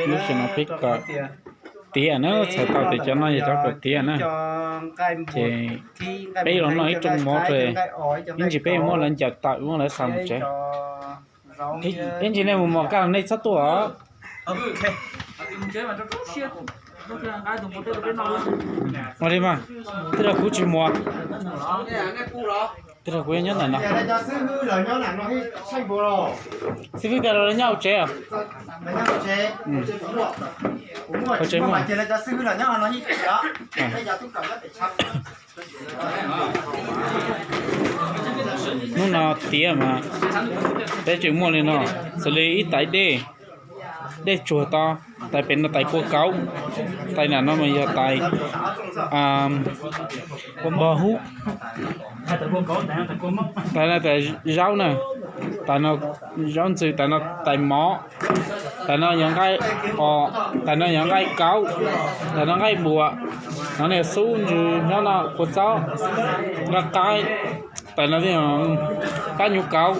Lub sij hawm no peb kawm tiav na, txhais tau tias cov no yog cov kawm tiav na. Ces peb los noj ib rooj mov rau, ib ntsis peb yuav muab lawv ncaws tawm muab lawv xa mus tsev. Ib ntsis nej mus mos kaj los nej txhob tuaj os. Ua li mas, tej zaum kuv tsis mus, tej zaum kuv yuav nyob ntawm no. Xib fwb Kas los nyob hauv tsev os. Hauv tsev muaj. Hnub no tiav mas peb tseem muaj li no, xws li ib tais dej, dej tsuag to, tais pem no tais kua kaub, tais nram no mas yog tais npog hub, tais no tais zaub na, tais no zaub ntxwv, tais no tais mov, tais no yog nqaij os, tais no yog nqaij kaub, tais no nqaij buas, no niag xub ntsws, nyob no kua txob, nqaij qaib, tais no thiab kab nyuj kaub.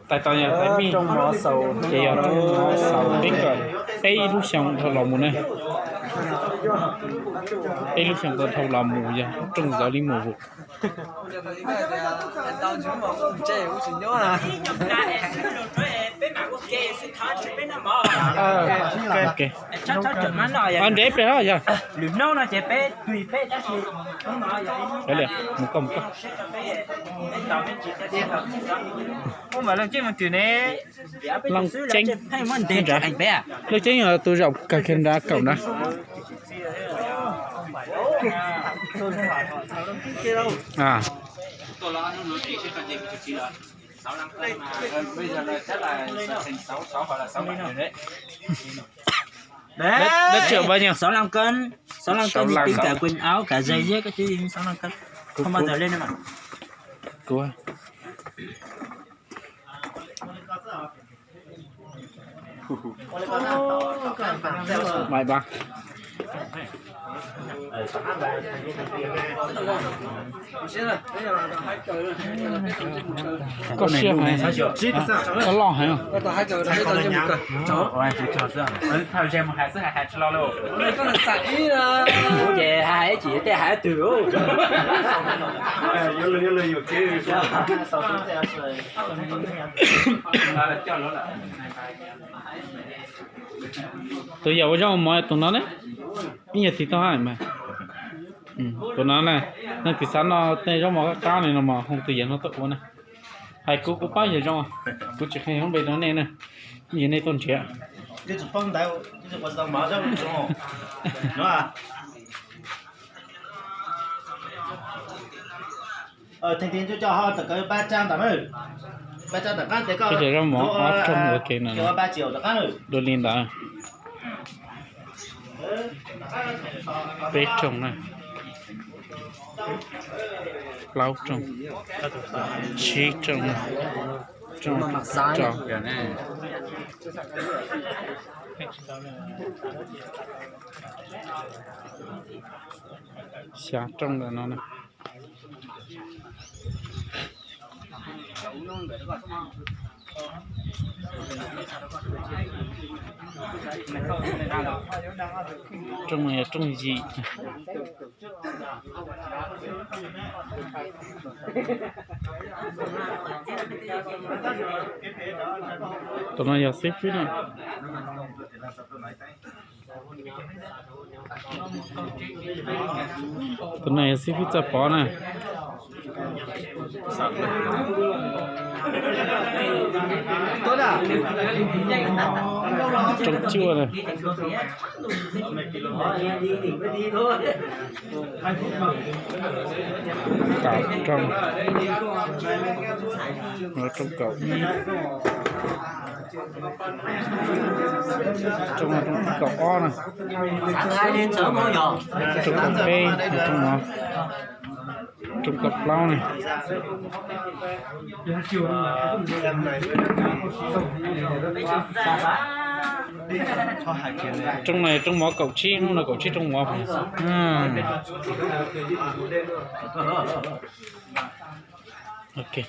Tais tau yog tais mij, ces yog rooj mov xaus peb kawm peb lub xyoo dhau los mus na. Peb lub xyoo dhau los mus yog rooj zaum li mus vus. Nres pliag los yog. Mus koj mus koj. Leej Ceeb, Leej Ceeb yog tus zaum kawg kiag nrad kaum na. Dab tsi bao nhiêu? Sáu lăm cân, sáu lăm cân, tính cả quần áo, cả giày dép các thứ sáu lăm cân. Không bao giờ lên em ạ. Kuv Mày ba. Koj siab heev, koj loj heev. Ces hais tsis tej hais twg. Tus yam ua zaub mov tus no ne, ib nyuag tig tau hais mas. Tus no na, leej twg xav noj tej zaub mov qab qab li no mas hoo tus yam no tuaj ua na. Hais kuv, kuv paub yam zoo, kuv tsis qhia lub npe rau nej na, yog nej tuaj nrhiav. Peb cov zaub mov ob rooj ua ke no, dua li ntawd. Peb rooj na, plaub rooj, tsib rooj, rooj rau, xya rooj ntawm no na. Rooj no yog rooj yim. Tus no yog xib fwb na. Tus no yog xib fwb Txaj Pov na. Rooj cuaj na. Kaum rooj. Rooj kaum ib. Rooj, rooj kaum ob na. Rooj kaum peb, rooj no. Rooj kaum plaub na. Rooj no rooj mov kaum tsib, hnub no kaum tsib rooj mov. Ok.